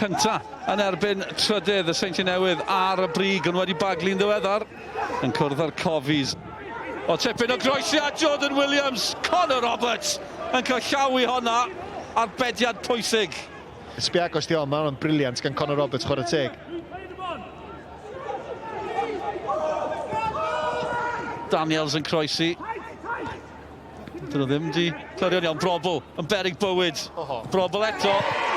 Cynta yn erbyn trydydd y Seintiau Newydd ar y brig ond wedi baglu'n ddiweddar yn cwrdd â'r Cofis. O tipyn o groesiad Jordan Williams, Connor Roberts yn cael llaw i honna, arbediad pwysig. Sbia agos di hon, mae hwnna'n brilliant gan Connor Roberts, chwarae teg. Daniels yn croesi. Dyn nhw ddim di clirio'n iawn. Brobl yn berig bywyd. Brobl eto.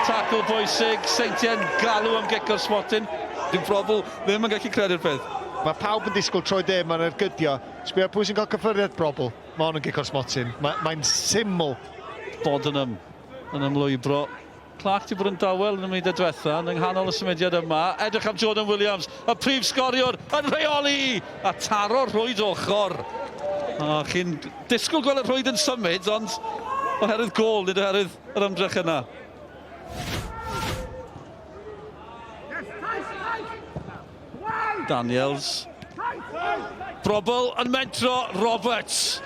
Tackle bwysig. Seintiau'n galw am gic o'r smotyn. Dyw Brobl ddim yn gallu credu'r peth. Mae pawb yn disgwyl troi de, mae'n ergydio. Sbia pwy sy'n cael cyffyrddiad Brobl. Mae hon yn gic o'r smotyn. Mae'n mae syml. Bodenham yn ymlwybro. Clark 'di bod yn dawel yn y munudau diwetha, yn nghanol y symudiad yma. Edrych am Jordan Williams, y prif sgoriwr, yn rheoli! A taro rhwyd ochr. O, chi'n disgwyl gweld y rhwyd yn symud, ond oherwydd gôl, nid oherwydd yr ymdrech yna. Daniels. Brobl yn mentro, Roberts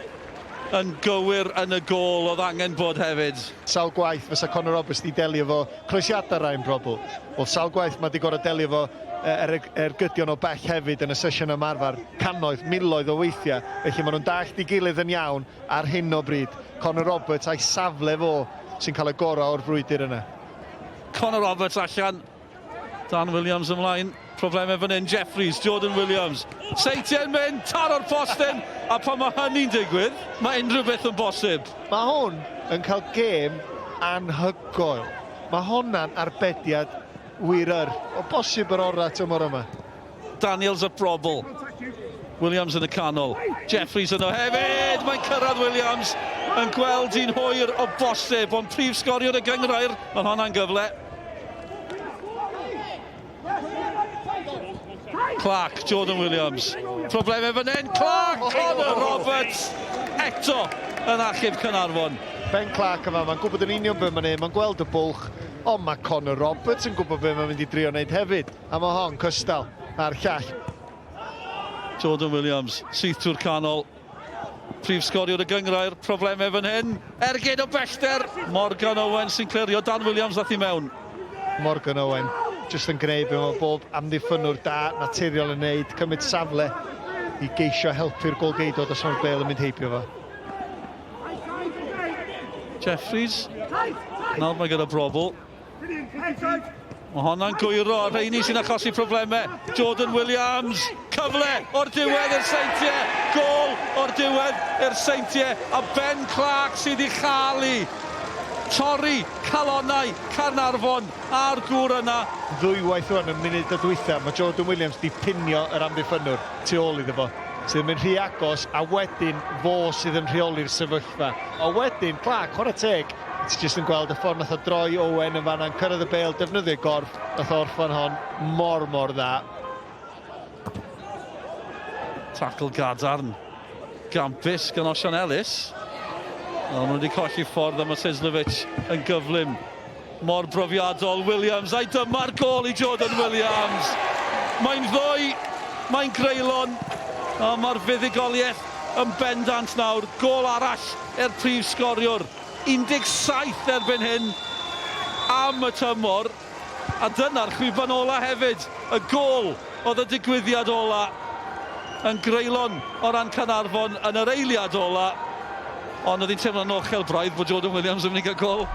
yn gywir yn y gôl oedd angen bod hefyd. Sawl gwaith fysa Connor Roberts 'di delio efo croesiadau Ryan Brobl? Wel, sawl gwaith mae 'di gorfod delio efo er, ergydion o bell hefyd yn y sesiwn ymarfer, cannoedd, miloedd o weithiau. Felly maen nhw'n dallt ei gilydd yn iawn ar hyn o bryd. Connor Roberts a'i safle fo sy'n cael y gorau o'r frwydr yna. Connor Roberts allan Dan Williams ymlaen, problemau fan hyn, Jeffries, Jordan Williams. Seintiau'n mynd, taro'r postyn, a pan mae hynny'n digwydd, mae unrhyw beth yn bosib. Mae hwn yn cael gêm anhygoel. Mae honna'n arbediad wir yr, o bosib yr orau tymor yma. Daniels a Brobl. Williams yn y canol. Jeffries yno hefyd! Mae'n cyrraedd Williams yn gweld hi'n hwyr o bosib, ond prif sgoriwr y gynghrair, mae honna'n gyfle. Clark, Jordan Williams. Problemau fan hyn, Clark, Connor Roberts eto yn achub Caernarfon. Ben Clark yma, mae'n gwybod yn union be mae'n neud, mae'n gweld y bwlch, ond mae Connor Roberts yn gwybod be mae'n mynd i drio wneud hefyd, a mae hon cystal â'r llall. Jordan Williams, syth trwy'r canol. Prif sgoriwr y gynghrair, problemau fan hyn. Ergyd o bellter! Morgan Owen sy'n clirio, Dan Williams ddath i mewn. Morgan Owen jyst yn gwneud be mae bob amddiffynnwr da naturiol yn wneud, cymryd safle i geisio helpu'r gôl-geidwad os mae'r bêl yn mynd heibio fo. Jeffries, nawr mae gyda Brobl. Mae honna'n gwyro a rheini sy'n achosi problemau. Jordan Williams, cyfle o'r diwedd i'r Seintiau. Gôl o'r diwedd i'r Seintiau a Ben Clark sydd i chael i torri calonnau Caernarfon a'r gŵr yna. Ddwywaith rwan yn munud y dwytha, mae Jordan Williams di pinio yr amddiffynnwr tu ôl iddo fo, sydd yn mynd rhy agos, a wedyn fo sydd yn rheoli'r sefyllfa. A wedyn Clark, chwarae teg, Ti jyst yn gweld y ffordd nath o droi Owen yn fanna'n cyrraedd y bêl, defnyddio gorff, nath o orffan hon mor, mor dda. Tackle gadarn, gampus gan Osian Ellis. Ond maen nhw wedi colli ffordd am Mosislovic yn gyflym. Mor brofiadol Williams, a'i dyma'r gôl i Jordan Williams. Mae'n ddwy, mae'n greulon, ond mae'r fuddugoliaeth yn bendant nawr. Gôl arall i'r prif sgoriwr. 17 erbyn hyn am y tymor, a dyna'r chwiban ola hefyd. Y gôl oedd y digwyddiad ola yn greulon o ran Caernarfon yn yr eiliad ola, ond oedd hi'n teimlo'n anochel braidd bod Jordan Williams yn mynd i gael gôl.